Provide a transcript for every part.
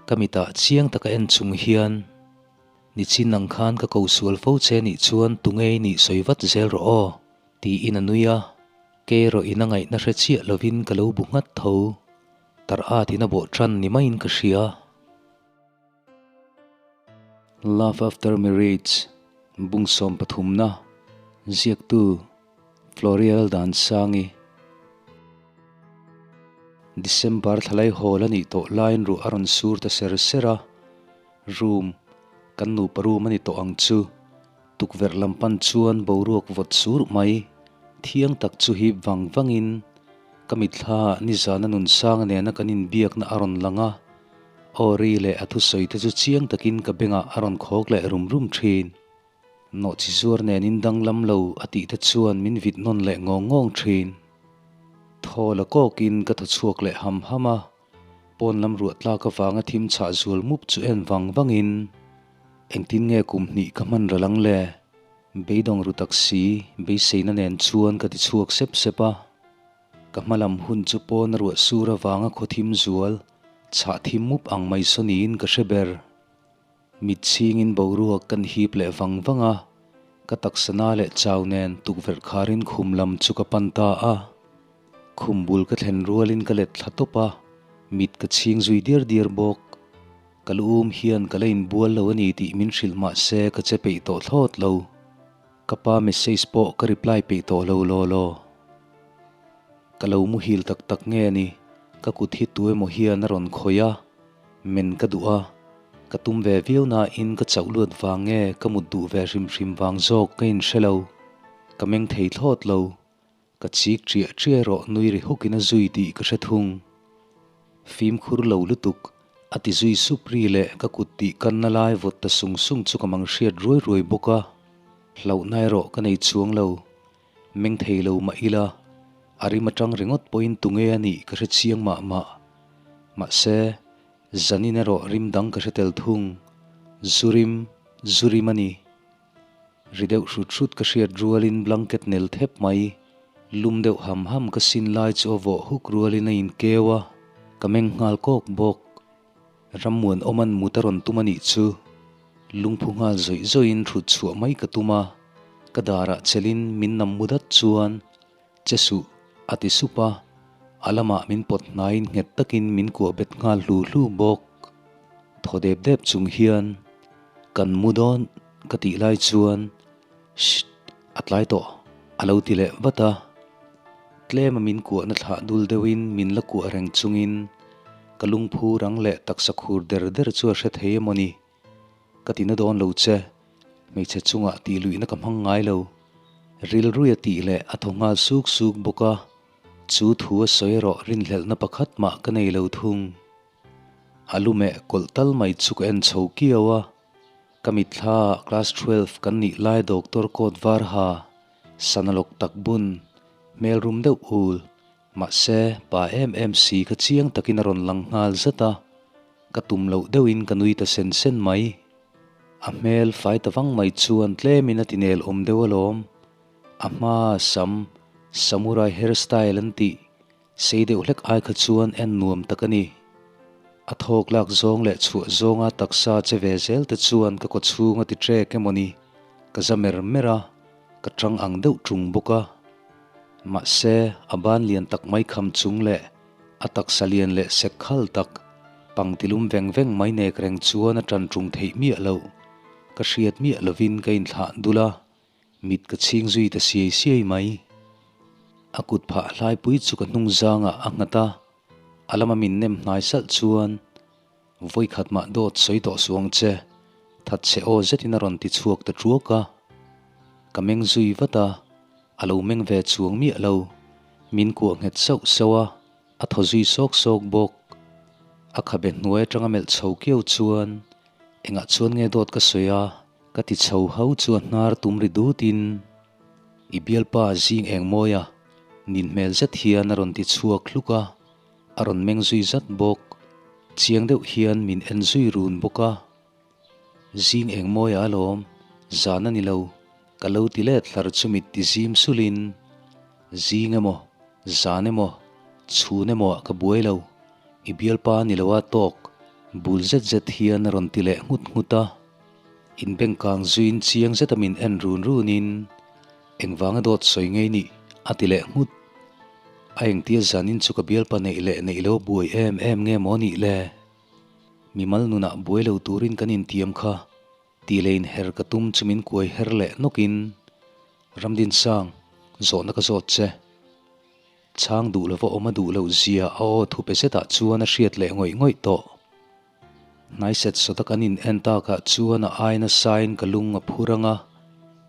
Ka mitah chiang taka en chung hian, Nichin ang khan ka ko sual fo che nih chuan tunge i nih sawi vat zel rawh aw, tiin a nui a. Kei erawh in a ngaihna hre chiah lovin ka lo bu nghat tho. Tar at in a bawh tan ni maiin ka hria. Love After Marriage, Bung sawmpathumna, Ziaktu, Florial Dansangi. December thlalai hawl a nih tawh laiin ruah a rawn sur ta ser ser a, room, kan nupa room a ni tawh ang chu. Tukverh lam pan chuan boruak vawt sur mai, thiang tak chu hip vang vangin ka mitthla ah nizana Nunsanga nena kan inbiakna a rawn lang a, aw ri leh a thusawi te chu chiang takin ka bengah a rawn khawk leh rum rum thin. Nawhchi zuar nenin danglam lo a tih te chuan min vit nawn leh ngawng ngawng thin. Thaw la kawkin ka thaw chhuak leh ham ham a, pawn lam ruah tlak avanga thim chhah zual mup chu en vang vangin, Engtin nge kum hnih ka hman ral ang le? Beidawng ru tak si, beiseina nen chuan ka ti chhuak sep sep a. Ka hma lam hun chu pawn a ruah sur avanga khaw thim zual, chhah thim mup ang mai saw niin ka hre ber. Mit chhingin boruak kan hip leh vang vang a, ka taksa na leh chau nen tukverh kharin khum lam chu ka pan ta a. Khum bul ka thlen rualin ka let thla tawp a, mit ka chhing zui diar diar bawk. Ka lu um hian ka la inbual lo a ni tih min hrilh mah se ka che peih tawh thlawt lo. Ka pa message pawh ka reply peih tawh lo law law. Ka lo muhil tak tak nge a ni, ka kut hi tu emaw hian a rawn khawih a, men ka duh a, ka tum ve viau nain ka chauh luat vang nge ka mut duh ve hrim hrim vang zawk ka inhre lo, ka meng thei thlawt lo. Ka chik ṭiah ṭiah erawh nui ri hukin a zui tih ka hre thung. Fimkhur lo lutuk, a ti zui sup ri leh ka kut tih kanna lai vawt ta sung sung chu ka mang hriat ruai ruai bawk a. Hlauhna erawh ka nei chuang lo. Meng thei lo mah ila, a rim aṭang ringawt pawhin tunge a nih ka hre chiang mah mah. Mahse, zanin erawh rim dang ka hre tel thung. Zu rim, zu rim a ni. Ri deuh hrut hrut ka hriat rualin blanket nel thep mai, lum deuh ham ham ka sin lai chu a vawh huk rualin a inkeu a, ka meng nghal kawk bawk. Rammuan awman mut a rawn tum a nih chu. Lungphu nghal zawih zawihin hrut chhuah mai ka tum a, ka darah chelin min nam mu dat chuan, Che suh, a ti sup a, a lamah min pawt hnaiin nghet takin min kuah bet nghal hlu hlu bawk. Thaw dep dep chung hian, Kan mu dawn ka tih lai chuan, Shh, a tlai tawh, a lo ti leh vat a. Tlema min kuahna thlah dul deuhin min la kuah reng chungin ka lungphu rang leh taksa khur der der chu a hre thei emaw ni? Ka ti na dawn lo che, hmeichhe chungah tih luihna ka hmang ngai lo. Rilruia tih leh a thaw nghal suk suk bawk a, chu thu a sawi erawh rinhlelhna pakhat mah ka nei lo thung. A lu meh kawlh tal mai chu ka en chho kiau a, ka mitthla ah class 12 kan nih lai doctor coat var ha, sana lawk tak bun, hmel rum deuh ul, mahse pa em em si kha chiang takin a rawn lang nghal zat a, ka tum loh deuhin ka nui ta sen sen mai. A hmel fai ta vang mai chuan tlemin a ti nel awm deuh alawm, a hma sam, samurai hairstyle an tih, Sei deuh hlek ai kha chuan en nuam tak a ni. A thawk lak zawng leh chhuah zawnga taksa che ve zel te chuan ka kaw chhung a ti trek emaw ni, ka za mer mer a, ka tang ang deuh tung bawk a. Mahse, a ban lian tak mai kham chung leh a taksa lian leh sek khal tak, pangtilum veng veng mai nek reng chuan a tan tung theih miah loh. Ka hriat miah lovin ka inthlah dul a, Mit ka chhing zui ta siai siai mai. A kut phah hlaipui chu ka hnung zangah a nghat a, a lama min nem hnai salh chuan, Vawikhat mah dawt sawi tawh suh ang che, that che aw zetin a rawn ti chhuak ta ṭuak a. Ka meng zui vat a, a lo meng ve chuang miah lo. Min kuah nghet sauh sauh a, a thaw zui sawk sawk bawk. A khabe hnuai aṭanga melh chho kiau chuan, Engah chuan nge dawt ka sawi a? Ka ti chho ho chu a hnar tum ri dut in i bialpa zing eng mawi a, nin hmel zet hian a rawn ti chhuak hluk a, a rawn meng zui zat bawk. Chiang deuh hian min en zui run bawk a. Zing eng mawi a alawm, zan a ni lo, ka lo ti let hlar chu mit ti zim sul in, Zing emaw, zan emaw, chhun emaw ah ka buai lo, i bialpa a ni lo a tawk. Bul zet zet hian a rawn ti leh nghut nghut a. Inbengkang zuiin chiang zeta min en run runin, Engvanga dawt sawi ngei nih? a ti leh nghut. A engtia zanin chu ka bialpa neih leh neih lo buai em em nge maw nih le? Mimal nunah buai lo turin kan intiam kha tih leh inher ka tum chu min kuai her leh nawkin, Ramdinsang, zawhna ka zawt che. Chhang duh lova awm a duh loh zia a aw thupe zetah chuan a hriat leh ngawih ngawih tawh. Hnai set sawta kan in en takah chuan a ai nasain ka lung a phur ang a,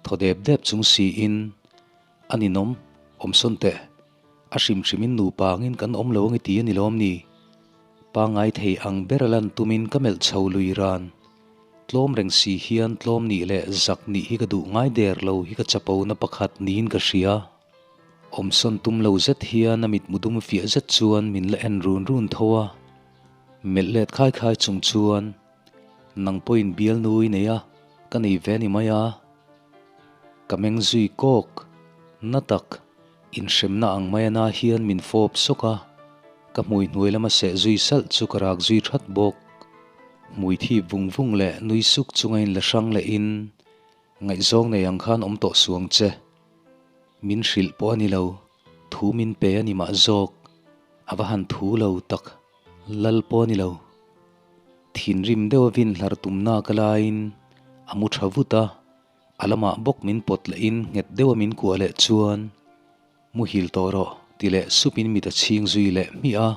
thaw dep dep chung siin, A ninawm, awm sawn teh. A hrim hrimin nupa angin kan awm lo ang i ti a ni lawm ni? Pangngai thei ang ber a lan tumin ka melh chho lui ran. Tlawm reng si hian tlawm nih leh zak nih hi ka duh ngai der lo hi ka chapona pakhat niin ka hria. Awmsawn tum lo zet hian a mitmu dum fiah zet chuan min la en run run tho a. Melh let khai khai chung chuan, Nang pawhin bialnu i nei a, ka nei ve ni mai a. Ka meng zui kawk. Na tak, inhremna ang mai ana hian min fawp sawk a. Ka hmui hnuai lama seh zui salh chu ka rak zui that bawk. Hmui thip vung vung leh nui suk chunga inla hrang lehin, Ngaihzawng nei ang khan awm tawh suang che. Min hrilh pawh a ni lo, thu min pe a ni mah zawk. A va han thu lo tak, lal pawh a ni lo. Thinrim deuh a vin hlar tumna ka laiin a mu tha vut a, a lamah bawk min pawt lehin nghet deuh a min kuah leh chuan, Muhil tawh rawh, ti leh supin mit a chhing zui leh hmiah a.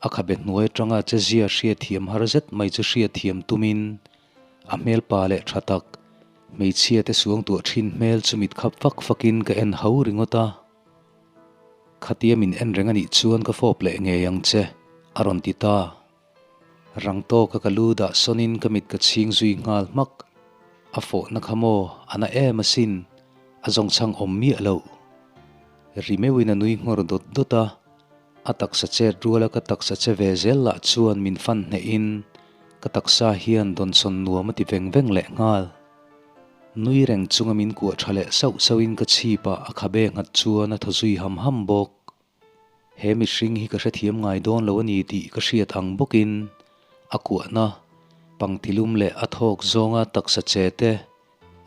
A khabe hnuai atanga chezia hriatthiam har zet mai chu hriatthiam tumin a hmel pa leh tha tak, hmeichhia te suangtuah thin hmel chu mit khap fak fakin ka en ho ringawt a. Khatia min en reng anih chuan ka fawp leh ngei ang che, a rawn ti ta. Rang tawka ka lu dah sawnin ka mit ka chhing zui nghal hmak. A fawhna kha maw a na em asin, a zawngchhang awm miah loh. Ri meuhin a nui nghawr dawt dawt a. A taksa chet ruala ka taksa che ve zel lah chuan min fan hnehin ka taksa hian dawnsawn nuam a ti veng veng leh nghal. Nui reng chunga min kuah tha leh sauh sauhin ka chhipah a khabe nghat chuan a thaw zui ham ham bawk. He mihring hi ka hrethiam ngai dawn lo a ni tih ka hriat ang bawkin a kuahna, pangtilum leh a thawk zawnga taksa che te,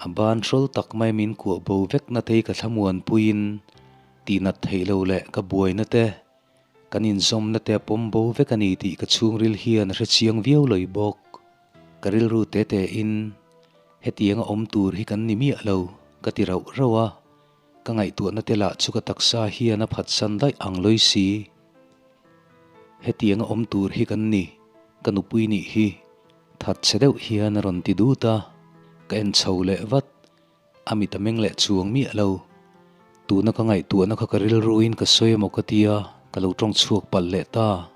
A ban hrawl tak mai min kuah bo vek na te hi ka thlamuan puiin tihnat theih lo leh ka buaina te, kan inzawmna te a pawm bo vek a ni tih ka chhungril hian a hrechiang viau lawih bawk. Ka rilru te te in hetianga awm tur hi kan ni miah lo ka ti rauh rauh a, ka ngaihtuahna te lah chu ka taksa hian a phatsan daih ang lawi si. Hetianga awm tur hi kan ni, ka nupui nih hi. That chhe deuh hian a rawn ti dut a, ka en chho leh vat. A mit a meng leh chuang miah lo. Tuna ka ngaihtuahna kha ka rilruin ka sawi emaw ka tia, ka lo tawng chhuak palh leh ta.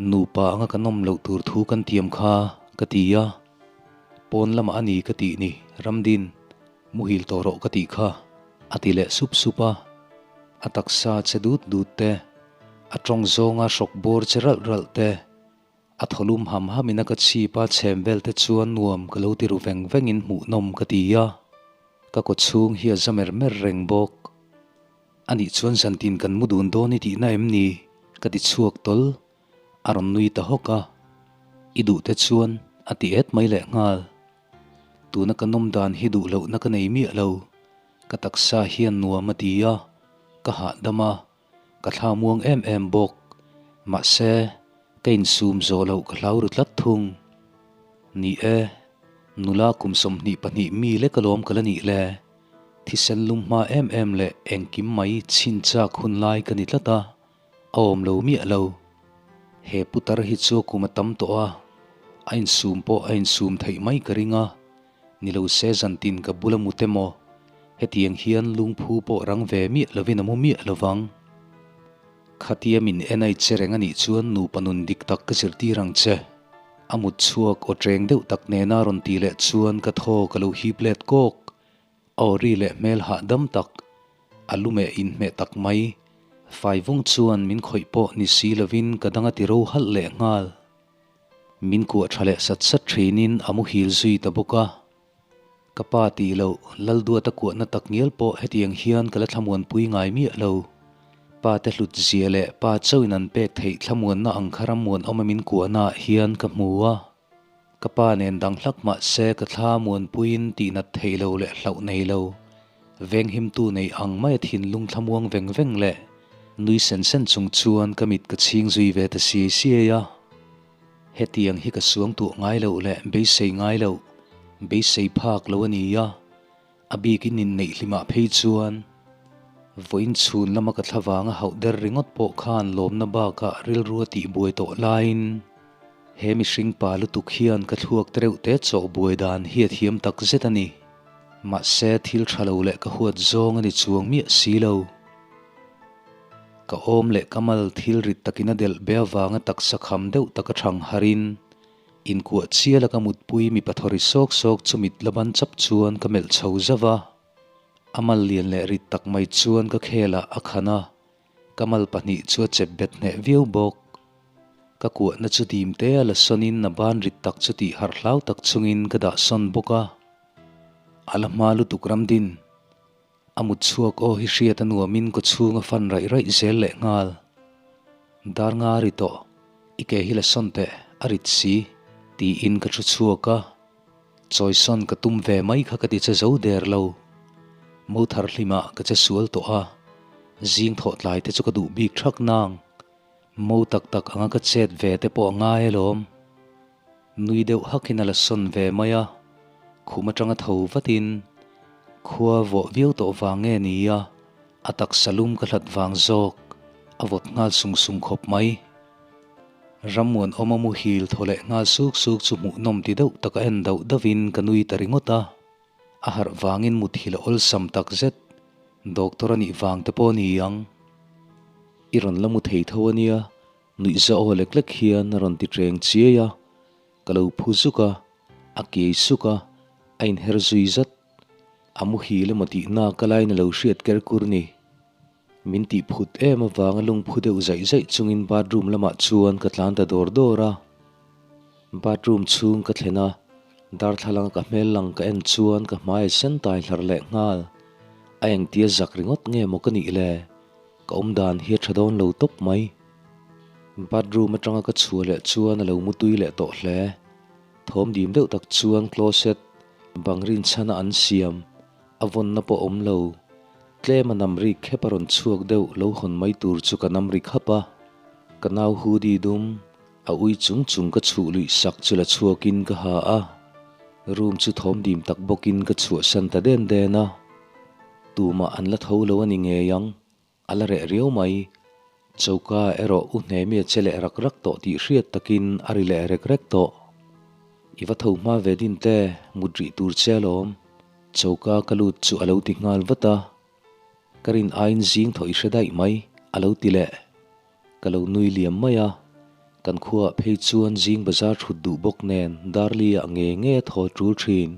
Nupa anga kan awm loh tur thu kan tiam kha ka ti a, pawn lamah a ni ka tih ni, Ramdin, muhil tawh rawh ka tih kha, a ti leh sup sup a. A taksa che dut dut te, a tawng zawnga hrawk bawr che ralh ralh te, A tholum ham hamin a ka chhip a chhem vel te chuan nuam ka lo ti ru veng vengin hmuhnawm ka ti a, ka kaw chhung hi a za mer mer reng bawk. Anih chuan zantin kan mu dun dawn i tihna em ni? ka ti chhuak tawl, a rawn nui ta hawk a. I duh te chuan a ti et mai leh nghal. Tuna ka nawm dan hi duh lohna ka nei miah lo, ka taksa hian nuam a ti a, ka hahdam a, Ka thla muang em em bawk. Mahse, ka insum zawh loh ka hlau ru tlat thung. Ni e, nula kum 22 mi lek alawm ka la nih le. Thisen lum hma em em leh engkim mai chhin chak hun lai ka ni tlat a, a awm lo miah lo. He putar hi chu a kum a tam tawh a, a insum pawh a insum theih mai ka ring a. Ni lo se zantin ka bula mut emaw, hetiang hian lungphu pawh rang ve miah lovin a mu miah lovang. Khatia min en ai che reng anih chuan nupa nun dik tak ka zirtir ang che. A mut chhuak aw ṭeng deuh tak nena rawn ti leh chuan ka thaw ka lo hip let kawk. A aw ri leh hmel hahdam tak, a lumeh inhmeh tak mai. Faivung chuan min khawih pawh ni si lovin ka dang a ti ro halh leh nghal. Min kuah tha leh sat sat thinin a muhil zui ta bawk a. Ka pa tih loh, Lalduata kuahna tak ngial pawh hetiang hian ka la thlamuanpui ngai miah lo. Pa te hlut zia leh pa chauhin an pek theih thlamuanna ang kha rammuanawma min kuahnaah hian ka hmu a. Ka pa nen dang hlak mah se ka thla muanpuiin tihnat theih lo leh hlauh nei lo, venghimtu nei ang maia thinlung thlamuang veng veng leh nui sen sen chung chuan ka mit ka chhing zui ve ta siai siai a. Hetiang hi ka suang tuah ngai loh leh beisei ngai loh, beisei phak lo a ni a. A bikin inneih hlimah phei chuan vawiin chhun lama ka thla vanga hauh der ringawt pawh khan lawmna bakah rilru a tihbuai tawh laiin he mihring pa lutuk hian ka thluak te reuh te chawh buai dan hi a thiam tak zet a ni. Mahse thil tha lo leh ka huat zawng a ni chuang miah si lo. Ka awm leh ka mal thil rit takin a delh be avanga taksa kham deuh taka thang harin Inkuah chiala ka mutpui mipa thawri sawk sawk chu mit la ban chap chuan ka melh chho zauh a. A mal lian leh rit tak mai chuan ka khelah a khan a, ka mal pahnih chu a chep bet hneh viau bawk. Ka kuahna chu dim te a la sawnin a ban rit tak chu tih harh hlau tak chungin ka dah sawn bawk a. A la hma lutuk ramdin. A mut chhuak aw hi hriat a nuamin kaw chhung a fan raih raih zel leh nghal. Dar nga ri tawh, i ke hi la sawn teh, a rit si, tiin ka thu chhuak a. Chawi sawn ka tum ve mai kha ka ti che zo der lo. Mo thar hlimah ka che sual tawh a, zing thawh tlai te chu ka duh bik thak nang. Mo tak tak anga ka chet ve te pawh a ngai alawm. Nui deuh hakin a la sawn ve mai a, khum atanga tho vatin khua vawh viau tawh vang nge ni a, a taksa lum ka hlat vang zawk a vawt nghal sung sung khawp mai. Rammuanawma muhil thaw leh nghal suk suk chu hmuhnawm ti deuh taka en dauh dauhin ka nui ta ringawt a, a harh vangin muthilh a awlsam takzet, doctor a nih vang te pawh a ni ang. I rawn la mu thei tho a nia, Nuihza aw lek lek hian a rawn ti ṭeng chiai a, ka lo phu zuk a, a kiai suk a, a inher zui zat. A muhil emaw tihna ka lain a lo hriat ker kur ni. Min tih phut em avanga lungphu deuh zaih zaih chungin bathroom lamah chuan ka tlan ta dawr dawr a. Bathroom chhung ka thlen a, darthlalanga ka hmel lang ka en chuan ka hmai a sen tai hlar leh nghal. A engtia zak ringawt nge maw ka nih le? Ka awm dan hi a tha dawn lo tawp mai. Bathroom atanga ka chhuah leh chuan a lo mutui leh tawh hle. Thawm dim deuh tak chuan closet bang rinchhana an siam a vawnna pawh awm lo. Tlem a nam rik khep a rawn chhuak deuh lo hawn mai tur chu ka nam ri khap a. Ka nau hoodie dum a ui chung chung ka chhuh luih sak chu la chhuakin ka ha a. Room chu thawm dim tak bawkin ka chhuahsan ta den den a. Tumah an la tho lo a ni ngei ang, a la reh riau mai. Choka erawh u hnemi a che leh rak rak tawh tih hriat takin a ri leh rek rek tawh. I va tho hma ve din te, mut rih tur che alawm. Choka ka lut chu a lo ti nghal vat a. Ka rin aiin zing thaw i hre daih mai, a lo ti leh. Ka lo nui liam mai a, kan khuaah phei chuan zing bazar thut duh bawk nen Darli-ah nge nge thaw tul thin.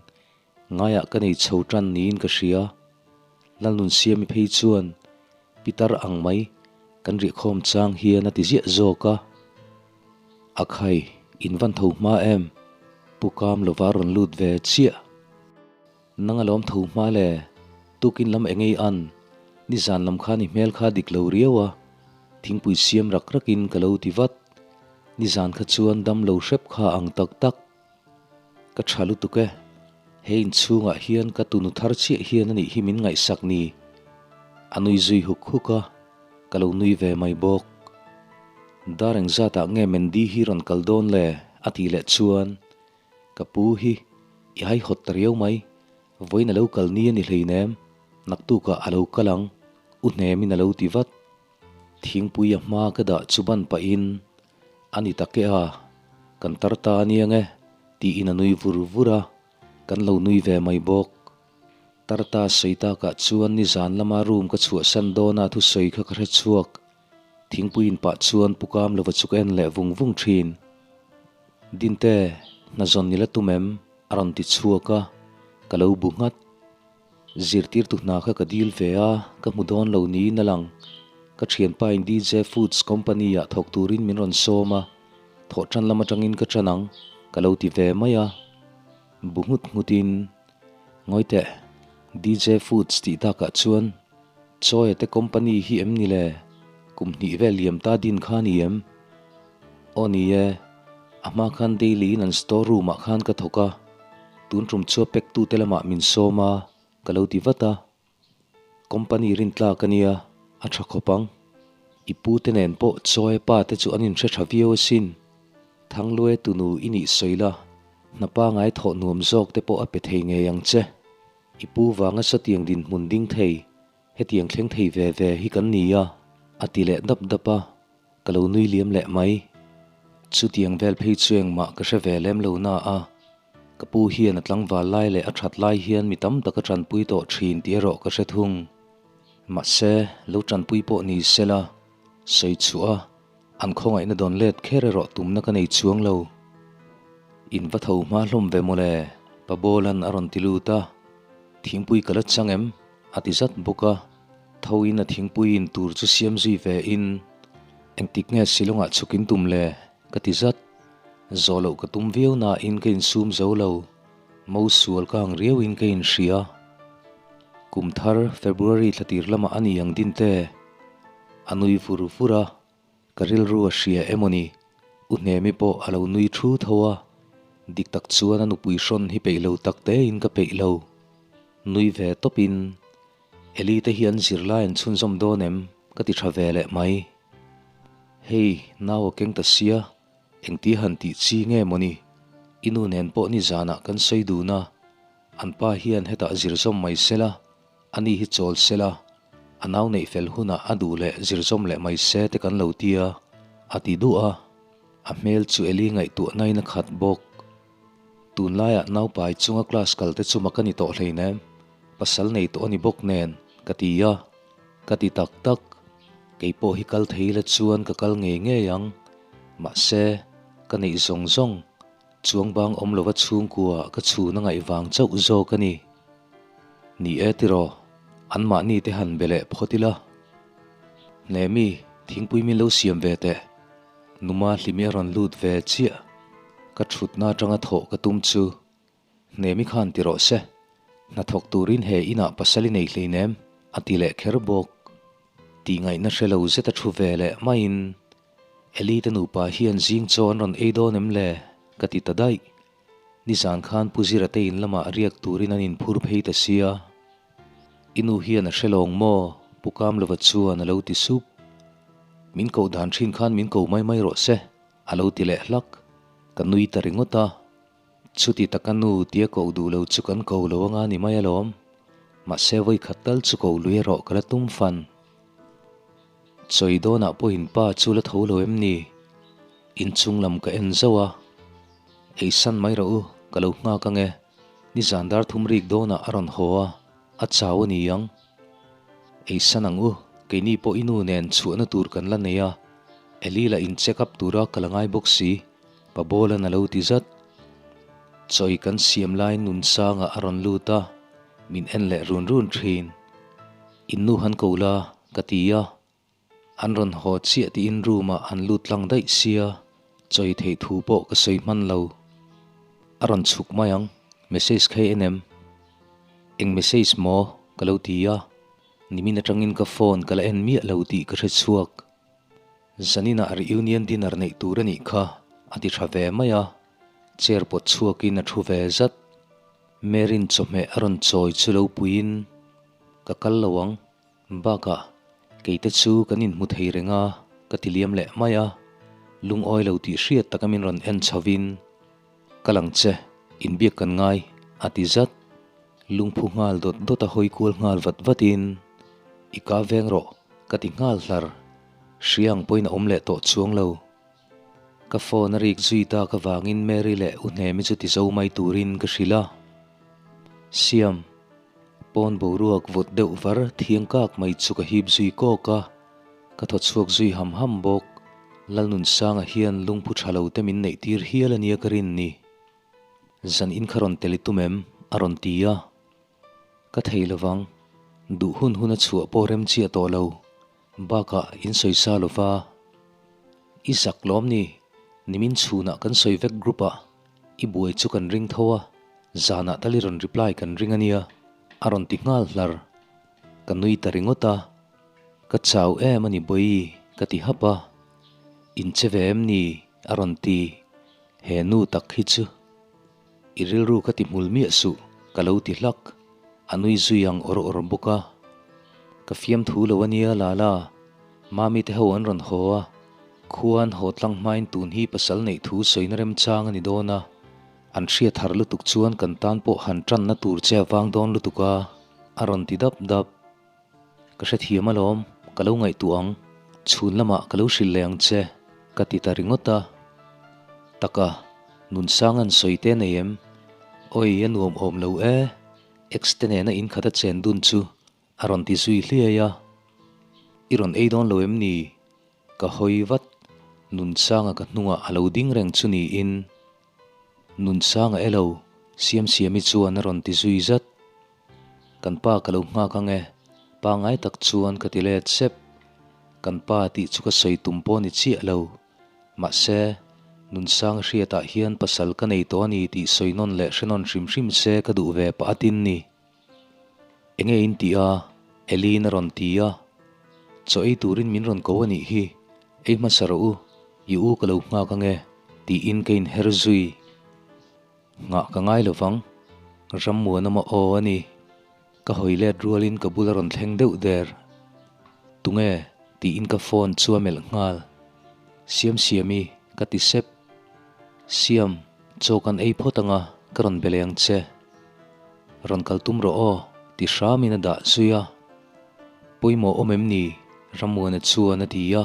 Ngaiah ka nei chho tan niin ka hria. Lalnunsiami phei chuan Pitar ang mai kan rihkhawm chang hian a ti ziah zawk a. A khai, in van tho hma em? Pu Kam lova rawn lut ve chiah. Nang a lawm tho hma le, tukin lam engei an, nizan lam khan i hmel kha dik lo riau a, thingpui siam rak rakin ka lo ti vat. Nizan kha chuan dam lo hrep kha ang tak tak. Ka tha lutuk e, he inchhungah hian ka tunu thar chiah hian a nih hi min ngaihsak ni. A nui zui huk huk a, ka lo nui ve mai bawk. Dar engzatah nge Mandy hi rawn kal dawn le? a tih leh chuan ka pu hi i haihawt ta riau mai, vawiin a lo kal ni a ni hleinem, naktukah a lo kal ang, u hnemin a lo ti vat. Thingpui a hma ka dah chu ban pahin, A ni tak e a, kan tar ta a nia nge, tiin a nui vur vur a, kan lo nui ve mai bawk. Tar ta sawi takah chuan nizan lama room ka chhuahsan dawna thusawi kha ka hre chhuak. Thingpui in pah chuan pu kam lova chu ka en leh vung vung thin. Dinte, hna zawn ni la tum em? a rawn ti chhuak a, ka lo bu nghat. Zirtirtu hna kha ka dil ve a, ka hmu dawn lo niin a lang. Ka thianpa in DJ Foods company ah thawk turin min rawn sawm a, thawh tan lam atangin ka tan ang, ka lo ti ve mai a. Bu nghut nghut in, Ngawi teh, DJ Foods tih takah chuan Chawia te company hi em ni le? Kum hnih vel liam ta din kha ni em? Aw ni e, a hma khan daily in an store room ah khan ka thawk a, tun tum chu a pack tu te lamah min sawm a, ka lo ti vat a. Company rintlak a nia, a tha khawp ang. I pu te nen pawh chawi pa te chu an inhre tha viau asin. Thangluai tunu i nih sawi la, hna pangai thawh nuam zawk te pawh a pe thei ngei ang che. I pu vanga sawtiang dinhmun ding thei, hetiang thleng thei ve ve hi kan ni a, a ti leh dap dap a, ka lo nui liam leh mai. Chutiang vel phei chu engmah ka hre ve lem lo na a, ka pu hian a tlangval lai leh a that lai hian mi tam tak a tanpui tawh thin tih erawh ka hre thung. Mahse, lo tanpui pawh ni sela, sawi chhuah a, An khawngaihna dawn let kher erawh tumna ka nei chuang lo. In va tho hma hlawm ve mawle, Pa Bawlan a rawn ti lut a. Thingpui ka la chang em? a ti zat bawk a. Tho in a thingpui in tur chu siam zui ve in, Engtik nge Shillong ah chhuk in tum le? ka ti zat. Zawh loh ka tum viau nain ka insum zo lo. Mo sual ka ang riau in ka inhria. Kum thar February thla tir lamah a ni ang din te. A nui vur vur a, ka rilru a hria emaw ni? U Hnemi pawh a lo nui thu tho a, dik tak chuan a nupui hrawn hi peih lo tak tein ka peih lo. Nui ve tawpin, Eli te hi an zirlai an chhunzawm dawn em? ka ti tha ve leh mai. Hei, nau a keng ta sia, engtia han tih chi nge maw ni? I nu nen pawh nizanah kan sawi dun a, an pa hian hetah zirzawm mai sela, A ni hi chawl sela, a nau neih fel hunah a duh leh zirzawm leh mai se te kan lo ti a, a ti duh a. A hmel chu Eli ngaihtuah nain a khat bawk. Tunlaiah naupai chunga class kal te chu mak a ni tawh hleinem, pasal nei tawh a ni bawk nen, ka ti a. Ka ti tak tak, kei pawh hi kal thei ila chuan ka kal ngei ngei ang. Mahse, ka neih zawng zawng, chuang bang awm lova chhungkua ka chhun a ngaih vang chauh zawk a ni. Ni e tiraw, anmahni te han be leh phawt ila. Hnemi, thingpui min lo siam ve teh. Numa hlimi a rawn lut ve chiah. Ka thutna atanga thawh ka tum chu. Hnemi khan ti rawh se. Hnathawk turin he inah pasal i nei hleinem, a ti leh kher bawk. Tihngaihna hre lo zet a thu ve leh maiin Eli te nupa hian zing chaw an rawn ei dawn em le? ka ti ta daih. Nizan khan Pu Zira te in lamah riak turin an inphur phei ta sia. I nu hian a hre lawng maw? Pu Kamlova chuan a lo ti sup. Min koh dan thin khan min ko mai mai rawh se, a lo ti leh hlak. Ka nui ta ringawt a. Chuti taka nu tia koh duh lo chu kan ko lo anga ni mai alawm. Mahse vawikhat tal chu koh lui erawh ka la tum fan. Chawi dawnah pawhin pa chu la tho lo em ni? Inchung lam ka en zauh a, Ei san mai rawh u, ka lo nghak ang e. Nizan dar thum rik dawnah a rawn haw a, a chau a ni ang. Ei san ang u, keini pawh i nu nen chhuahna tur kan la nei a, Eli lah in check up tura ka la ngai bawk si, Pa Bawlan a lo ti zat. Chawi kan siam laiin Nunsanga a rawn lut a, min en leh run run thin. In nu han ko la, ka ti a. An rawn haw chiah tiin room ah an lut tlang daih sia, chawi theih thu pawh ka sawi hman lo. A rawn chhuk mai ang, message kha i en em? Eng message maw? ka lo ti a, nimin atangin ka phone ka la en miah lo tih ka hre chhuak. Zaninah reunion dinner neih tur a nih kha, a ti tha ve mai a, chair pawt chhuakin a thu ve zat. Mary'n chawhmeh a rawn chawi chu lo puiin, Ka kal lo ang, bakah keite chu kan inhmu thei reng a, ka ti liam leh mai a, lungawi lo tih hriat taka min rawn en chhovin, Kal ang che, inbiak kan ngai, a ti zat. Lungphu nghal dawt dawt a hawi kual nghal vat vatin, I ka veng rawh, ka ti nghal hlar. Hria ang pawhin a awm leh tawh chuang lo. Ka phone a rik zui tak avangin Mary leh U Hnemi chu ti zo mai turin ka hrilh a. Siam, pawn boruak vawt deuh var thiang kak mai chu ka hip zui kawk a, ka thaw chhuak zui ham ham bawk. Lalnunsanga hian lungphu tha lo te min neih tir hial a nia ka rin ni. Zan in kha rawn tel i tum em? a rawn ti a. Ka thei lovang, duh hun hun a chhuah pawh rem chiah tawh lo. Bakah in sawi sa lo va, I zak lawm ni, nimin chhunah kan sawi vek group ah i buai chu kan ring tho a, zanah tal i rawn reply kan ring a nia, a rawn ti nghal hlar. Ka nui ta ringawt a, ka chau em a ni Bawi, Ka ti hap a. In che ve em ni? A rawn ti. He nu tak hi chu. I rilru ka ti hmul miah suh, ka lo ti hlak. A nui zui ang awr awr bawk a. Ka fiamthu lo a nia Lala, Mami te ho an rawn haw a, khua an haw tlang hmain tun hi pasal neih thu sawina remchang a ni dawn a, an hriat harh lutuk chuan kan tan pawh han tanna tur che a vang dawn lutuk a, a rawn ti dap dap. Ka hrethiam alawm, ka lo ngaihtuah ang, chhun lamah ka lo hrilh leh ang che, ka ti ta ringawt a. Taka, Nunsang an sawi te nei em? Awi, a nuam awm lo e, ex te nena in khat a chen dun chu a rawn ti zui hliai a. I rawn ei dawn lo em ni? Ka hawi vat, Nunsanga ka hnungah a lo ding reng chu niin. Nunsanga elo, Siamsiami chuan a rawn ti zui zat. Kan pa ka lo nghak ang e, pangai tak chuan ka ti let sep. Kan pa tih chu ka sawi tum pawh ni chiah lo. Mahse, Nunsang hriatah hian pasal ka nei tawh a ni tih sawi nawn leh hre nawn hrim hrim se ka duh ve pah atin ni. Enge in tih a? Eli'n a rawn ti a. Chaw ei turin min rawn ko a nih hi, ei hmasa rawh u, i u ka lo nghak ang e, tiin ka inher zui. Nghah ka ngai lo vang, Rammuanawma aw a ni. Ka hawi let rualin ka bula rawn thleng deuh der. Tunge? tiin ka phone chu a melh nghal. Siamsiami, ka ti sep. Siam, chaw kan ei phawt anga ka rawn be leh ang che. Rawn kal tum rawh aw, ti hramin a dah zui a. Pawimawh awm em ni? Rammuana chuan a ti a.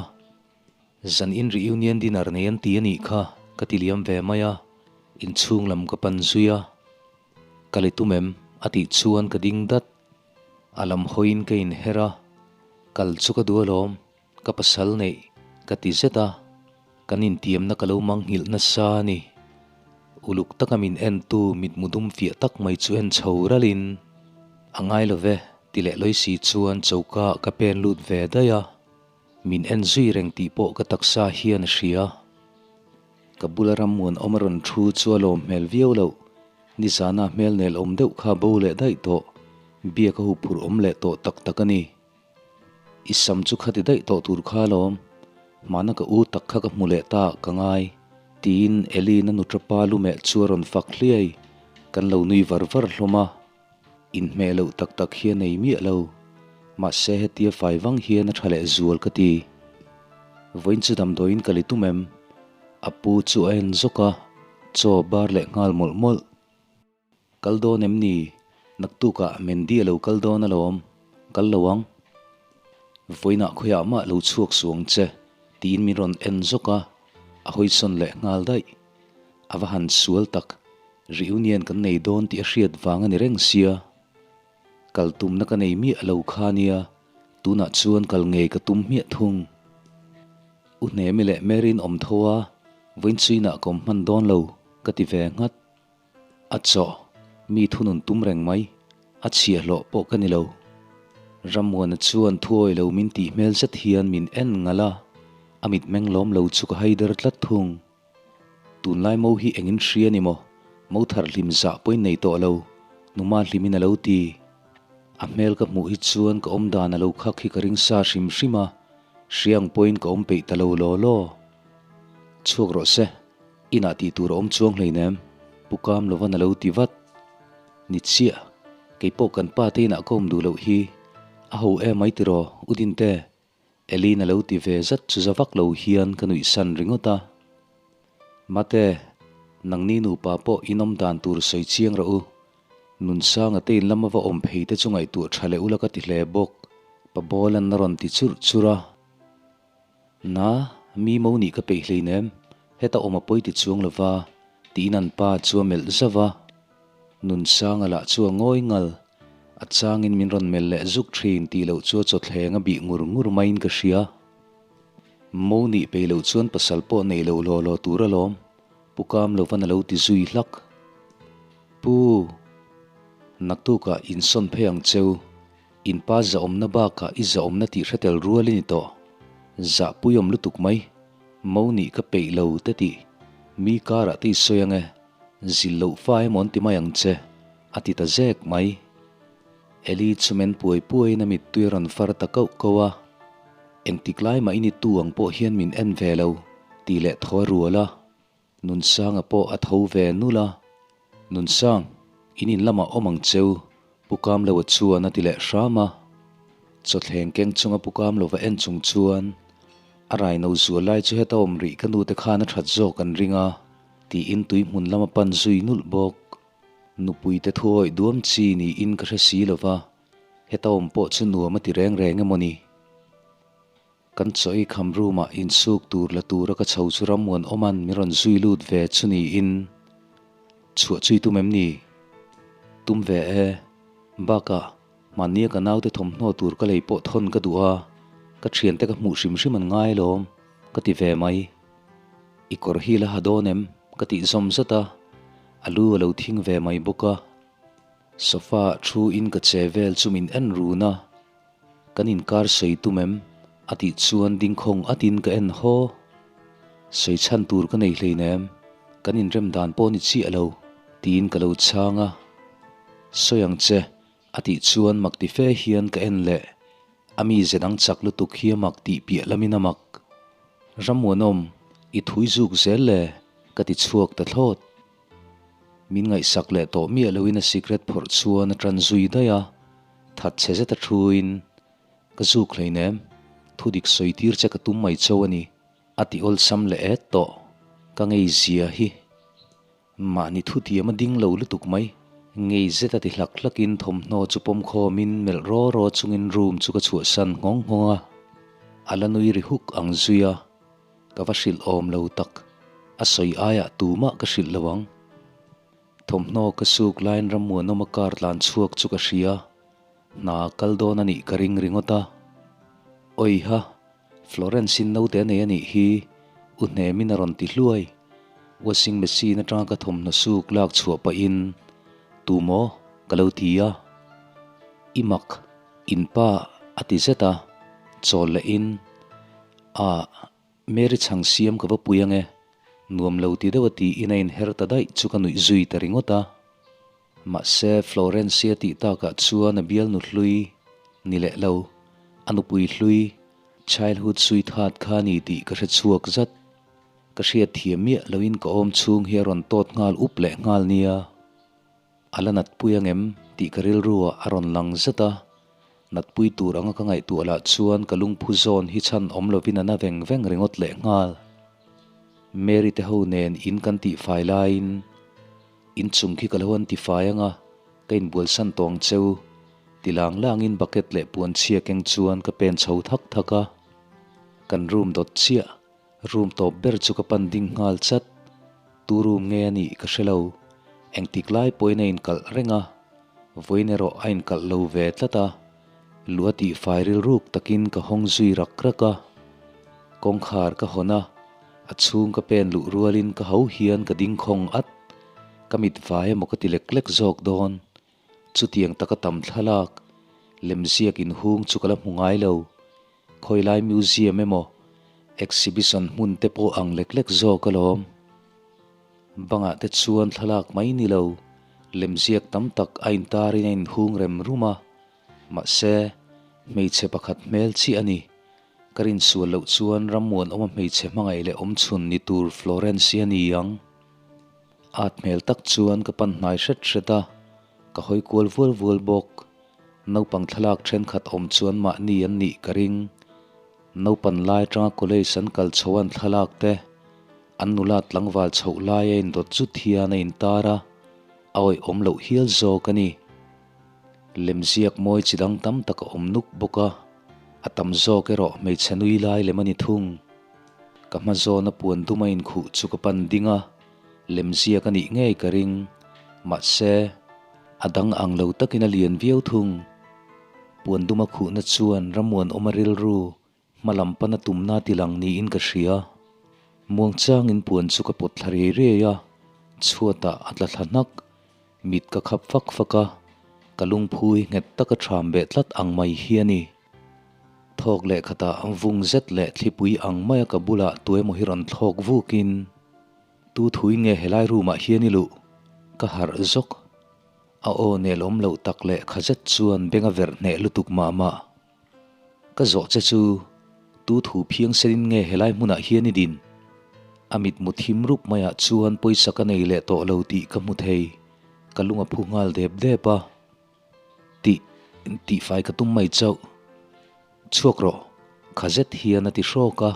Zan in reunion dinner nei an ti a nih kha ka ti liam ve mai a, inchhung lam ka pan zui a. Ka li tum em? a tih chuan ka ding dat. A lam hawiin ka inher a, kal chu ka duh alawm, ka pasal neih ka ti zet a, kan intiamna ka lo manghilh nasa a ni. Uluk taka min entu mitmu dum fiah tak mai chu en chho ralin, A ngai lo ve, ti leh lawi si chuan choka ka pen lut ve daih a. Min en zui reng tih pawh ka taksa hian a hria. Ka bula rammuan awm a rawn thu chu a lawm hmel viau loh. Nizana hmel nel awm deuh kha bo leh daih tawh. Biak a huphurh awm leh tawh tak tak a ni. I sam chu khati daih tawh tur kha alawm. Hmana ka u tak kha ka hmu leh ta ka ngai. Tiin Elina nuṭapa lumeh chu a rawn fak hliai. Kan lo nui var var hlawm a. Inhmeh loh tak tak hi a nei miah lo. Mahse hetia fai vang hian a tha leh zual ka ti. Vawiin chu damdawiin ka li tum em? A pu chu a en zawk a, chaw bar leh nghal mawlh mawlh. Kal dawn em ni? Naktukah Mandy a lo kal dawn alawm. Kal lo ang. Vawiinah khawiah mah lo chhuak suh ang che, tiin min rawn en zawk a, a hawisawn leh nghal daih. A va han sual tak. Reunion kan nei dawn tih a hriat vang a ni reng sia. Kal tumna ka nei miah lo kha nia, tunah chuan kal ngei ka tum hmiah thung. U Hnemi leh Mary'n awm tho a, vawiinchuinah ka awm hman dawn lo, ka ti ve nghat. A chaw, mi thunun tum reng mai, a chhiahhlawh pawh ka ni lo. Rammuana chuan thuawi lo min tih hmel zet hian min en ngalh a, a mitmeng lawm lo chu ka haider tlat thung. Tunlai mo hi engin hria ni maw? Mo thar hlim zah pawhin nei tawh lo, numa hlimin a lo ti. A hmel ka hmuh hi chuan ka awm dan a lo khak hi ka ring sa hrim hrim a, hria ang pawhin ka awm peih ta lo law law. Chhuak rawh se, inah tih tur a awm chuang hleinem, Pu Kam lovan a lo ti vat. Ni chiah, kei pawh kan pa te inah ka awm duh loh hi, a ho em mai tiraw, U Dinte? Elin a lo ti ve zat chu za vak lo hian ka nuih san ringawt a. Mate, nangni nupa pawh in awm dan tur sawi chiang rawh u. Nunsanga te in lama va awm phei te chu ngaihtuah tha leh ula ka ti hle bawk, Pa Bawlan a rawn ti churh churh a. Na, mi mo nih ka peih hleinem, heta awm a pawi ti chuang lova, tiin an pa chu a melh zauh a. Nunsanga lah chu a ngawi ngal. A changin min rawn melh leh zuk thin tih loh chu a chawthleng a bih ngur ngur maiin ka hria. Mo nih peih loh chuan pasal pawh nei loh law law tur alawm, Pu Kam lovan a lo ti zui hlak. Pu, naktukah insawn phei ang cheu, in pa zahawmna bakah i zahawmna tih hre tel rual i ni tawh. Zahpuiawm lutuk mai, mo nih ka peih lo te tih mi karah te i sawi ang e. Zil loh fa emaw an ti mai ang che, a ti ta zek mai. Eli chu men puai puaiin a mittui a rawn far ta kauh kauh a. Engtik lai mah in i tu ang pawh hian min en ve lo, tih leh thaw a rual a. Nunsanga pawh a tho ve nulh a. Nunsang, in in lamah awm ang cheu, Pu Kamloa chuan a ti leh hram a. Chawthleng keng chunga Pu Kamlova en chung chuan, A raino zual lai chu heta awm rih ka nute khan a that zawk an ring a, tiin tui hmun lama pan zui nulh bawk. Nupuite thuawih duam chi niin ka hre si lova, heta awm pawh chu nuam a ti reng reng emaw ni? Kan chaw ei kham room ah insuk tur la tura ka chho chu Rammuan awman min rawn zui lut ve chu niin chhuah chui tum em ni? Tum ve e. Bakah mahnia ka naute thawmhnaw tur ka lei pawh thawn ka duh a, ka thiante ka hmuh hrim hrim an ngai alawm ka ti ve mai. I kawr hi la ha dawn em? Ka tih zawm zat a, a lu a lo thing ve mai bawk a. Sofa ah thu in ka che vel chu min en run a. Kan inkar sawi tum em? A tih chuan dingkhawng atin ka en haw. Sawi chhan tur ka nei hleinem, kan inrem dan pawh ni chiah lo, tiin ka lo chhang a. Sawi ang che, a tih chuan mak ti fe hian ka en leh. A mize dang chak lutuk hi a mak tih piah lamin a mak. Rammuanawm, i thui zuk zel le, ka ti chhuak ta thlawt. Min ngaihsak leh tawh miah loin a sikret phawrh chuan a tan zui daih a, that chhe zet a thuin, Ka zuk hleinem, thu dik sawi tir che ka tum mai cho a ni, a ti awlsam leh et tawh. Ka ngei zia hi. Mahni thu diam a ding lo lutuk mai. Ngei zet a ti hlak hlakin thawmhnaw chu pawm khawmin melh raw raw chungin room chu ka chhuahsan nghawng nghawng a, a la nui ri huk ang zui a. Ka va hrilh awm lo tak, a sawi aiah tumah ka hrilh lo ang. Thawmhnaw ka suk laiin Rammuanawma car tlan chhuak chu ka hria, hna kal dawn a nih ka ring ringawt a. Awiha, Florence-in naute a nei a nih hi, u hnemin a rawn ti hluai. Washing machine atanga ka thawmhnaw suk lak chhuah pahin, Tu maw? ka lo ti a. I mak, in pa a ti zet a, chawl lehin, Ah, Mary chhang siam ka va pui ange, nuam lo ti deuh a tiin a inher ta daih chu ka nuih zui ta ringawt a. Mahse, Florence-i a tih takah chuan a bialnu hlui ni leh lo, a nupui hlui, childhood sweetheart kha a ni tih ka hre chhuak zat. Ka hriat thiam miah loin ka awm chhung hi a rawn tawt nghal up leh nghal nia. A la natpui angem tih ka rilru ah a rawn lang zet a, natpui tur anga ka ngaihtuah lah chuan ka lungphu zawn hi chhan awm lovin a na veng veng ringawt leh nghal. Mary te ho nen in kan tihfai laiin inchung khi ka lo an tifai anga ka inbualsan tawh ang cheu ti lang langin bucket leh puanchhia keng chuan ka pen chho thak thak a, kan room dawt chiah Room tawp ber chu ka pan ding nghal chat. Tu room nge a nih ka hre lo. Engtik lai pawhin a inkalh reng a, vawiin erawh a inkalh lo ve tlat a. Lu a tihfai rilruk takin ka hawng zui rak rak a. Kawngkhar ka hawn a, a chhung ka pen luh rualin ka ho hian ka ding khawng at. Ka mit vai emaw ka ti lek lek zawk dawn. Chutiang taka tam thlalak, lemziak inhung chu ka la hmu ngai lo. Khawilai museum emaw exhibition hmun te pawh ang lek lek zawk alawm. Bangah te chuan thlalak mai ni lo, lemziak tam tak a intarin a inhung rem rum a, mahse hmeichhe pakhat hmel chiah a ni. Ka rinsual loh chuan Rammuanawma hmeichhe hmangaih leh awmchhun ni tur Florence hi a ni ang. At hmel tak chuan ka pan hnai hret hret a, ka hawi kual vual vual bawk. Naupang thlalak thenkhat awm chuan mahni an nih ka ring. Naupan lai atanga college an kal chho an thlalak te, an nula tlangval chhoh lai a indawt zut hian a intar a, a awih awm loh hial zawk a ni. Lemziak mawi chi dang tam tak a awm nuk bawk a, a tam zawk erawh hmeichhe nui lai lem a ni thung. Ka hma zawna puan dum a inkhuh chu ka pan ding a, Lemziak a nih ngei ka ring. Mahse, a dang ang lo takin a lian viau thung. Puan duma khuhna chuan Rammuanawma rilru hma lam pana tumna ti lang niin ka hria. Muangchangin puan chu ka pawt thla riai riai a, chhuatah a tla thla hnak. Mit ka khap fak fak a, ka lungphu hi nghet taka ṭham beh tlat ang mai hi a ni. Thawk leh khatah vung zet leh thlipui ang maia ka bulah tuemaw hi rawn thlawk vukin, Tu thui nge helai room ah hian i luh? Ka harh zawk. A aw nel awm loh tak leh kha zet chuan beng a verh hneh lutuk mah mah. Ka zawh che chu Tu thu phiang senin nge helai hmunah hian i din? A mitmu thim rup maiah chuan pawisa ka nei leh tawh lo tih ka hmu thei. Ka lung a phu nghal dep dep a. Tih, tihfai ka tum mai chauh. Chhuak rawh, kha zet hian a ti hrawk a,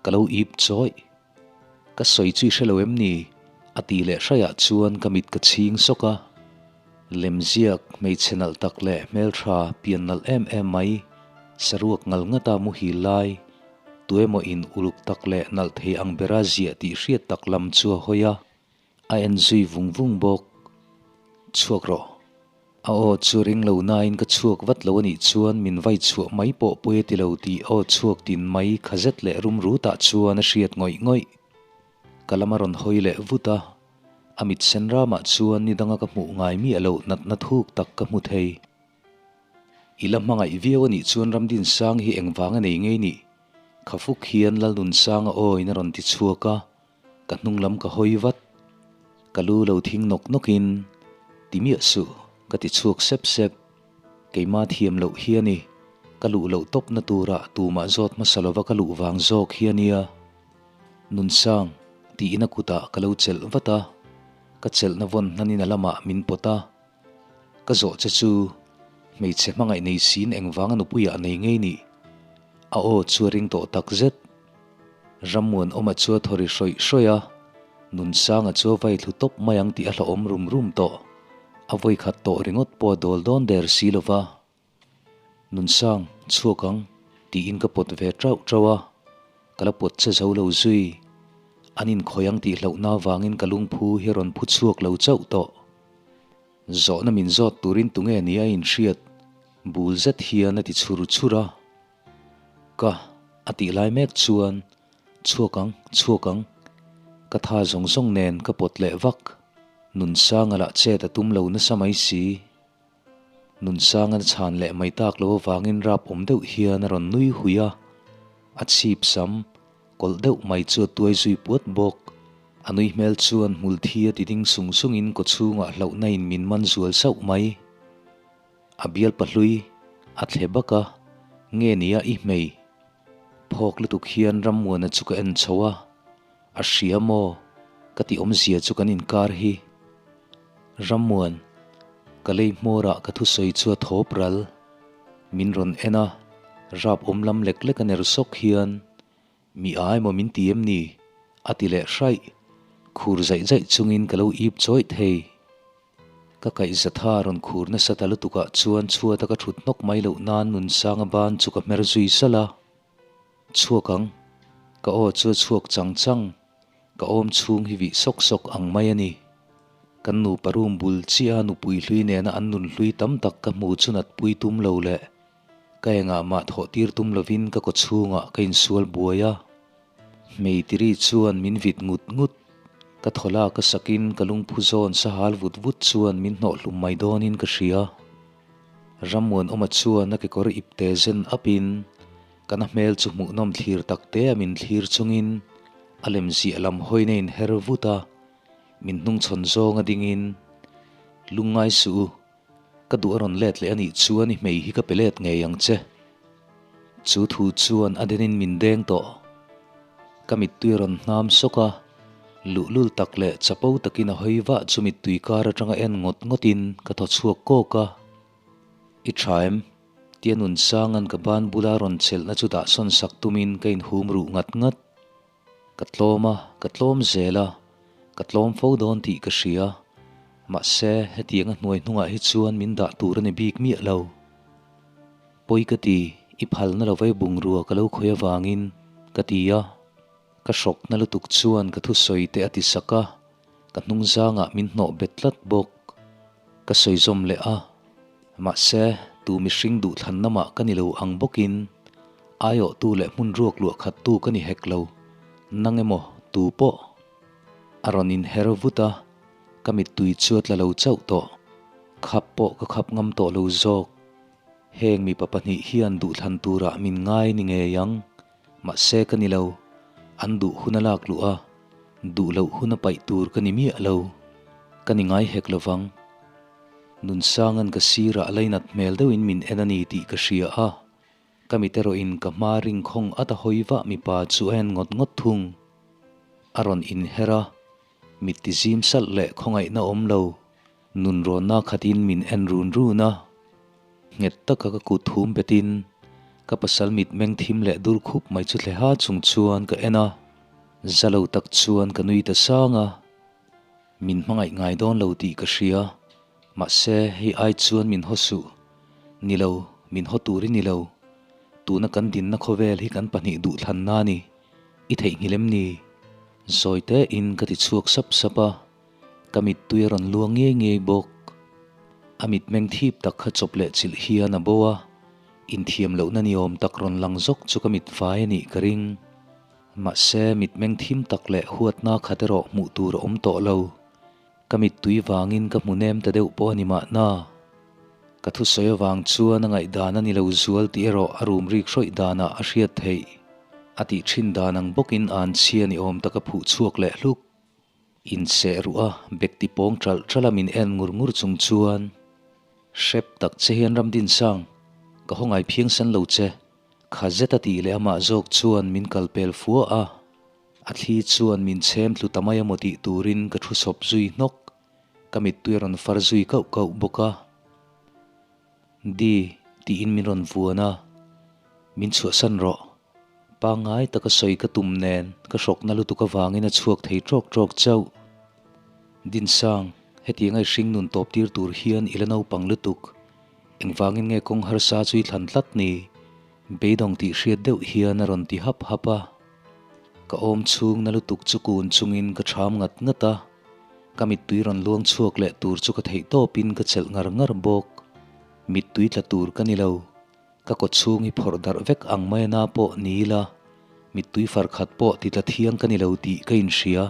ka lo ip chawih. Ka sawi chu i hre lo em ni? A tih leh hraiah chuan ka mit ka chhing sawk a. Lemziak, hmeichhe nalh tak leh hmeltha pian nalh em em mai, saruak ngal ngata muhil lai, tuemaw in uluk tak leh nalh thei ang bera ziah tih hriat tak lam chu a hawi a. A en zui vung vung bawk. Chhuak rawh. A aw chu ring lo nain ka chhuak vat lo a nih chuan min vai chhuah mai pawh pawi a ti lo tih aw chhuak tin mai kha zet leh rum rutah chuan a hriat ngawih ngawih. Ka lam a rawn hawi leh vut a, a mit sen ramah chuan ni danga ka hmuh ngai miah loh natna thuk tak ka hmu thei. I la hmangaih viau a nih chuan Ramdinsang hi engvang a nei ngei nih? Khafuk hian Lalnunsanga aw in a rawn ti chhuak a. Ka hnung lam ka hawi vat. Ka lu lo thing nawk nawkin, Ti miah suh, ka ti chhuak sep sep. Keimah thiam loh hi a ni. Ka luh loh tawpna turah tumah zawt hmasa lova ka luh vang zawk hi a nia. Nunsang, tiin a kutah ka lo chelh vat a. Ka chelhna vawn hnanin a lamah min pawt a. Ka zawh che chu, hmeichhe hmangaih nei siin engvanga nupuiah a nei ngei nih? A aw chu a ring tawh takzet. Rammuanawma chu a thaw ri hrawih hrawih a, Nunsanga chu a vai thlu tawp mai ang tih a hlauhawm rum rum tawh. A vawi khat tawh ringawt pawh a dawl dawn der si lo va. Nunsang, chhuak ang, tiin ka pawt ve ṭauh ṭauh a, ka la pawt che zo lo zui. An inkhawih ang tih hlauhna avangin ka lungphu hi a rawn phu chhuak lo chauh tawh. Zawhna min zawt turin tunge ni a inhriat bul zet hian a ti chhur chhur a. Ka a tih lai mek chuan chhuak ang, chhuak ang, ka tha zawng zawng nen ka pawt leh vak. Nunsanga lah chet a tum lo nasa mai si. Nunsanga chhan leh mai tak lo avangin rap awm deuh hian a rawn nui hui a, a chhip sam kawlh deuh mai chu a tuai zui puat bawk. A nui hmel chuan hmul thi a ti ding sung sungin kawchhungah hlauhna in min man zual sauh mai. A bial pahlui a thle bak a, nge nia i hmei? Phawk lutuk hian Rammuana chu ka en chho a, a hria maw? Ka ti awmzia chu kan inkar hi. Rammuan, ka lei hmawrah ka thusawi chu a thawp ral. Min rawn en a, rap awm lam lek lek a ner sawk hian, Mi a emaw min ti em ni? A ti leh hraih. Khur zaih zaih chungin ka lo ip chawih thei. Ka kaihzatha rawn khur nasa ta lutukah chuan chhuata ka thut hnawk mai loh nan Nunsanga ban chu ka hmer zui salh a. Chhuak ang. Ka aw chu a chhuak chang chang. Ka awm chhung hi vih sawk sawk ang mai a ni. Kan nupa room bul chiah a nupui hlui nena an nun hlui tam tak ka hmu chu natpui tum lo leh Ka engah mah thawh tir tum lovin ka kaw chhungah ka insual buai a, hmeitiri chuan min vit ngut ngut. Ka thaw lak a sakin ka lungphu zawn sahal vut vut chuan min hnawh hlum mai dawnin ka hria. Rammuanawma chuan a kekawr ipte zen apin ka na hmel chu hmuhnawm thlir tak te a min thlir chungin a lem ziah lam hawina inher vut a, min hnungchhawn zawnga dingin, Lungngai suh u, Ka duh a rawn let leh a nih chuan i hmei hi ka pe let ngei ang che. Chu thu chuan a denin min deng tawh. Ka mittui a rawn hnam sawk a, luhlul tak leh chapo takin a hawi vah chu mittui kar atanga en ngawt ngawtin ka thaw chhuak kawk a. I tha em? Tia Nunsanga'n ka ban bula rawn chelhna chu dahsawn sak tumin ka inhum ruh ngat ngat. Ka tlawm a, ka tlawm zel a, ka tlawm fo dawn tih ka hria. Mahse, hetiang a hnuai hnungah hi chuan min dah tur a ni bik miah lo. Pawi ka ti, i phalna lo vai bungrua ka lo khawi avangin, ka ti a. Ka hrawkna lutuk chuan ka thusawi te a ti sak a, ka hnung zangah min hnawh bet tlat bawk. Ka sawi zawm leh a, mahse, tu mihring duhthlanna mah ka ni lo ang bawkin aiawhtu leh hmun ruak luah khattu ka ni hek lo, nang emaw tu pawh? A rawn inher vut a, ka mittui chu a tla lo chauh tawh. Khap pawh ka khap ngam tawh lo zawk. Heng mipa pahnih hian duhthlan turah min ngai ni ngei ang. Mahse ka ni lo, an duh hun a lak luh a, duh loh hun a paih tur ka ni miah lo. Ka ni ngai hek lo vang. Nunsanga'n ka sirah lainat hmel deuhin min en a ni tih ka hria a. Ka mit erawhin ka hma ringkhawng at a hawi vah mipa chu a en ngawt ngawt thung. A rawn inher a, mit ti zim salh leh khawngaihna awm lo, nunrawnna khatin min en run run a. Nghet taka ka kut thum betin ka pasal mit meng thim leh dur khup mai chu thle ha chung chuan ka en a, za lo tak chuan ka nui ta sang a. Min hmangaih ngai dawn lo tih ka hria, mahse hei ai chuan min haw suh. Ni lo, min haw tur i ni lo. Tuna kan dinna khawvel hi kan pahnih duhthlanna a ni. I theihnghilh em ni? Zawi tein ka ti chhuak sap sap a, ka mittui a rawn luang ngei ngei bawk. A mitmeng thip tak kha chawp leh chilh hian a bo a, inthiam lohna ni awm tak rawn lang zawk chu ka mit vai a nih ka ring. Mahse, mitmeng thim tak leh huatna khat erawh hmuh tur a awm tawh lo. Ka mittui vangin ka hmu nem ta deuh pawh a ni mahna. Ka thusawi avang chuan a ngaihdan a ni lo zual tih erawh a rum rik hrawih danah a hriat theih. A tih thin dan ang bawkin an chhia ni awm tak a phuh chhuak leh hluk. Inseh ruh a, bek ti pawng ṭalh ṭalh a min en ngur ngur chung chuan, Hrep tak che hian Ramdinsang, ka hawngai phiang san lo che. Kha zet a tih leh amah zawk chuan min kal pel fua a. A thli chuan min chhem tlu ta mai a maw tih turin ka thu sawp zui hnawk. Ka mittui a rawn far zui kauh kauh bawk a. Di, tiin min rawn vuan a. Min chhuahsan rawh. Pangngai taka sawi ka tum nen ka hrawkna lutuk avangin a chhuak thei tawk tawk chauh. Dinsang, hetianga i hring nun tawp tir tur hian i la naupang lutuk. Engvangin nge kawng harsa chu i thlan tlat ni? Beidawng tih hriat deuh hian a rawn ti hap hap a. Ka awm chhung na lutuk chu kun chungin ka ṭham ngat ngat a, ka mittui rawn luang chhuak leh tur chu ka theih tawpin ka chelh ngar ngar bawk. Mittui tla tur ka ni lo, ka kaw chhung hi phawrh darh vek ang mai ana pawh ni ila, mittui far khat pawh ti tla thiang ka ni lo tih ka inhria.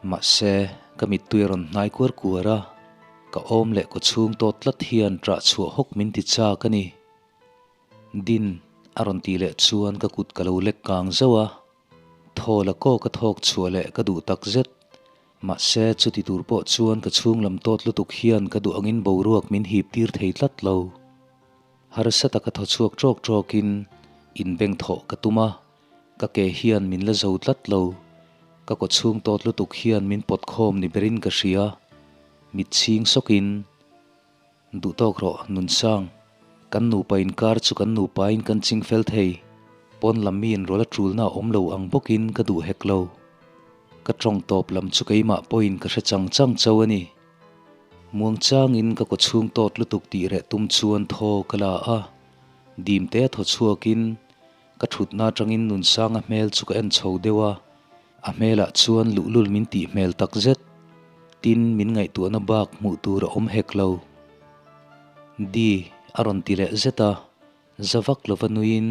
Mahse, ka mittui a rawn hnai kuar kuar a, ka awm leh kaw chhung tawt tlat hian ṭah chhuah hawk min ti chak a ni. Din a rawn tih leh chuan ka kut ka lo lek kang zauh a, thaw la kaw ka thawk chhuah leh ka duh tak zet. Mahse, chuti tur pawh chuan ka chhung lam tawt lutuk hian ka duh angin boruak min hip tir thei tlat lo. Harsa taka thaw chhuak ṭawk ṭawkin inbeng thawh ka tum a, ka ke hian min la zo tlat lo. Ka kaw chhung tawt lutuk hian min pawt khawm ni berin ka hria. Mit chhing sawkin. Duh tawk rawh, Nunsang. Kan nupa inkar chu kan nupain kan ching fel thei. Pawn lam mi inrawlh a tulna a awm lo ang bawkin ka duh hek lo. Ka tawng tawp lam chu keimah pawhin ka hre chang chang chauh a ni. Muangchangin ka kawchhung tawt lutuk tih reh tum chuan thaw ka la a. Dimte a thaw chhuakin ka thutna atangin Nunsanga hmel chu ka en chho deuh a. A hmelah chuan luhlul min tih hmel tak zet. Tin, min ngaihtuahna bak hmuh tur a awm hek lo. Di, a rawn ti leh zet a, za vak lova nuiin.